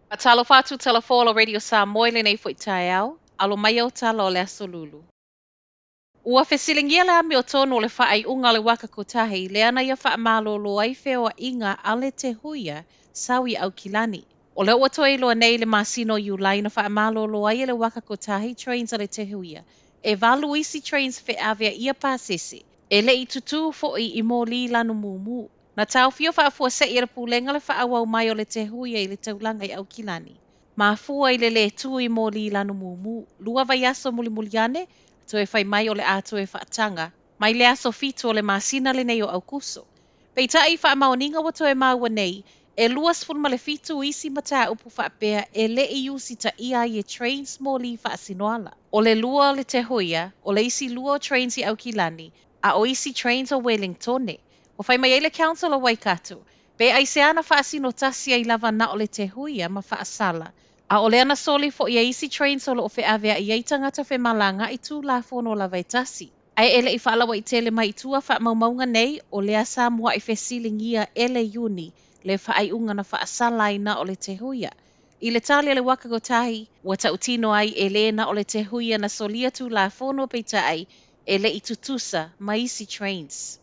Faatalofa atu Talafola Radio Samoa i lenei foi taeao, alo mai au tala o le Aso Lulu. Ua fesiligia le amiotonu o le faaiuga o le Waka Kotahi lea na ia faamalolo ai feoaiga a le Te Huia sau i Aukilani. O lea ua toe iloa nei i le masina o Iulai na faamalolo ai e le Waka Kotahi trains a le Te Huia. E valu isi trains feaveaia pasese. E le i tutū foi i mōlī lanu mumu. Na taofia faafuasei e le Pulega le faaauau mai o le Te Huia i le taulaga i Aukilani. Mafua i le lē tu i mōlī lanu mumu. Lua vaiaso mulimuli ane, toe fai mai o le a toe faataga mai le aso 7 o le masina lenei o Aukuso. Peitai i faamaoniga ua toe maua nei, e 27 isi mataupu faapea e le i usitaia ai e trains mōlī faasinoala. O le lua o le Te Huia, o le isi lua o trains i Aukilani, a o isi trains o Wellingtone. Ua fai mai ai le Council o Waikato, pe aisea na faasino tasi ai lava na o le Te Huia ma faasala. A o lea na soli foi e isi trains o loo feaveai ai tagata femalagaai tulafono lava e tasi. Ae e le i faalauaitele mai i tua faamaumauga nei, o lea sa muai fesiligia e le Iuni le faaiuga na faasala ai na o le Te Huia. I le tali a le Waka Kotahi, ua tautino ai e lē na o le Te Huia na solia tulafono peitai e le i tutusa ma isi trains.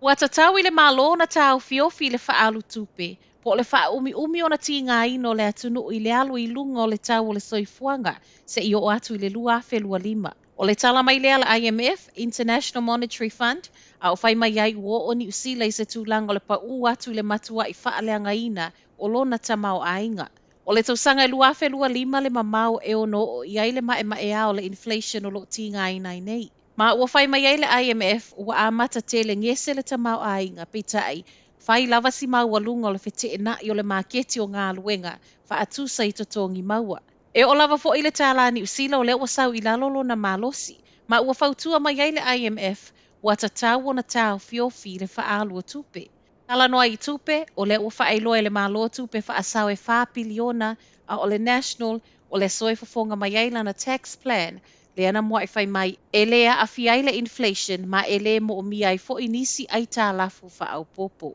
Ua tatau i le Malo ona taofiofi i le faaalu tupe, po o le faaumiumi ona tigaina o le atunuu i le alu i luga o le tau o le soifuaga seia oo atu i le 2025. O le tala mai lea a le IMF, International Monetary Fund, a o fai mai ai ua oo Niu Sila i se tulaga o le paū atu i le matuai faaleagaina o lona tamaoaiga. O le tausaga e 2025 le mamao e ono oo i ai le maemaea o le inflation o loo tigaina ai nei. Ma ua fai mai ai le IMF ua amata tele gese le tamaoaiga peitai fai lava si maualuga o le feteenai o le maketi o galuega faatusa i totogi maua. E oo lava foi le tālā Niu Sila o lea ua sau i lalo lona malosi. Ma ua fautua mai ai le IMF ua tatau ona taofiofi i le faaalu o tupe. Talanoa i tupe, o lea ua faailoa e le Malo tupe faasao e 4 piliona a o le National o le aso e fofoga mai ai lana tax plan lea na muai fai mai e lē aafia ai le inflation ma e lē moomia ai foi nisi aitalafu faaopoopo.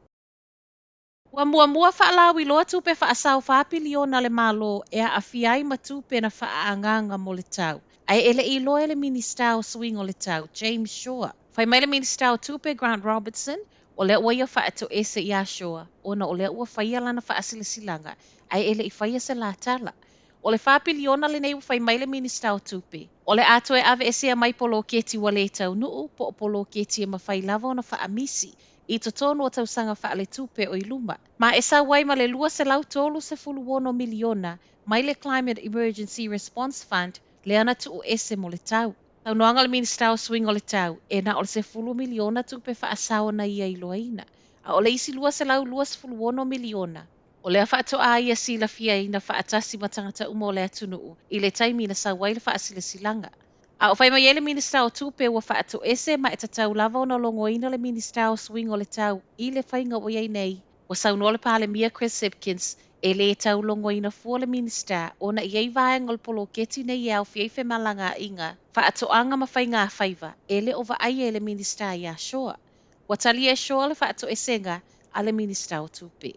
Ua muamua faalauiloa tupe faasao 4 piliona le Malo e aafia ai ma tupe na faaagaaga mo le tau. Ae e le i iloa e le Minisita o Suiga o le Tau, James Shaw. Fai mai le Minisita o Tupe Grant Robertson, o lea ua ia faatoese iā Shaw, ona o lea ua faia lana faasilasilaga, ae e le i faia se latala. O le 4 piliona lenei ua fai mai le Minisita o Tupe. O le a toe aveesea mai poloketi ua le taunuu, po o poloketi e mafai lava ona faamisi i totonu o tausaga faaletupe o i luma. Ma e sau ai ma le 236 miliona mai le Climate Emergency Response Fund lea na tuu ese mo le tau. Saunoaga a le Minisita o Suiga o le Tau, e na o le 10 miliona tupe faasao na ia iloaina. A o le isi 226 miliona, o lea faatoa ia silafiaina faatasi ma tagata uma o le atunuu i le taimi na sau ai le faasilasilaga. A o fai mai ai le Minisita o Tupe ua faatoese ma e tatau lava ona logoina le Minisita o Suiga o le Tau i le faiga ua i ai nei. Ua saunoa le Palemia Chris Hipkins e lē taulogoina fua le Minisita ona e i ai vaega o le poloketi nei e aofia ai femalagaaiga, faatoaga ma faigafaiva e le o vaaia e le Minisita iā Shaw. Ua talia e Shaw le faatoesega a le Minisita o Tupe.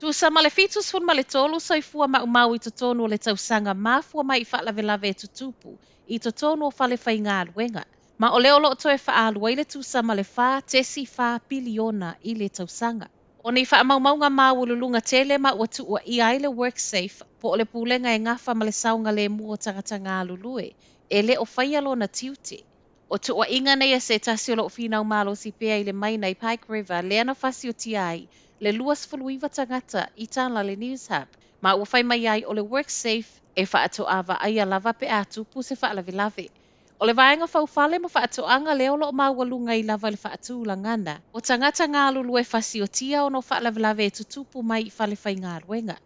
Tusa ma le 73 soifua maumau i totonu o le tausaga mafua mai i faalavelave e tutupu i totonu o fale faigaluega. Ma o lea o loo toe faaalu ai le tusa ma le 4.4 piliona i le tausaga. O ni faamaumauga maualuluga tele ma ua tuuaia ai le WorkSafe po o le pulega e gafa ma le saogalemu o tagata galulue e le o faia lona tiute. O tuuaiga nei a se tasi o loo finau malosi pea i le maina i Pike River lea na fasiotia ai le 29 tagata i tala le News Hub. Ma ua fai mai ai o le WorkSafe e faatoa vaaia lava pe a tupu se faalavelave. O le vaega faufale ma faatoaga lea o loo maualuga ai lava le faatulagaga o tagata galulue fasiotia ona o faalavelave e tutupu mai i fale faigaluega.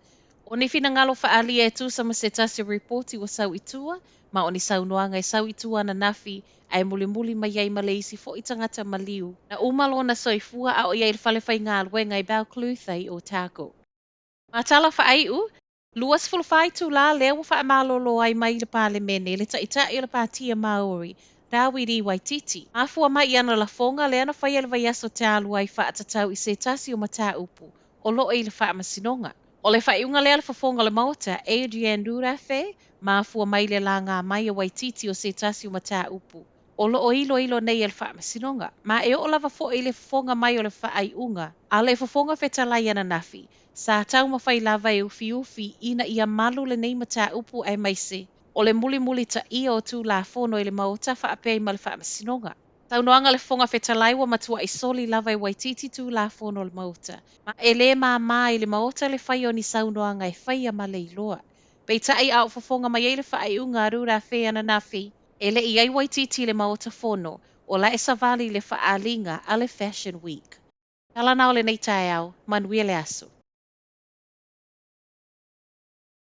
O ni finagalo faaalia e tusa ma se tasi o ripoti ua sau i tua, ma o ni saunoaga e sau i tua ananafi ae mulimuli mai ai ma le isi foi tagata maliu. Na uma lona soifua a o i ai i le fale faigaluega i Balclutha i Otago. Ma tala faaiu, 24 itulā lea ua faamalolo ai mai le Palemene le taitai o le Patia Māori, Rawiri Waititi. Mafua mai i ana lafoga lea na faia le vaiaso talu ai faatatau i se tasi o mataupu o loo i le faamasinoga. O le faaiuga lea a le Fofoga o le Maota, Adrian Rurawhe, mafua mai le laga mai e Waititi o se tasi o mataupu o lo o iloilo nei e le Faamasinoga. Ma e oo lava foi i le fofoga mai o le faaiuga a le Fofoga Fetalai ananafi, sa taumafai lava e ufiufi ina ia malu lenei mataupu aemaise o le mulimulitaia o Tulafono i le Maota faapea ai ma le Faamasinoga. Saunoaga a le Fofoga Fetalai ua matuai soli lava e Waititi Tulafono o le Maota, ma e le māmā i le Maota le faia o ni saunoaga e faia ma le iloa. Peitai a o fofoga mai ai le faaiuga a Rurawhe ananafi, e le i ai Waititi i le Maota Fono, o la e savali i le faaaliga a le Fashion Week. Tala na o lenei taeao, manuia le aso.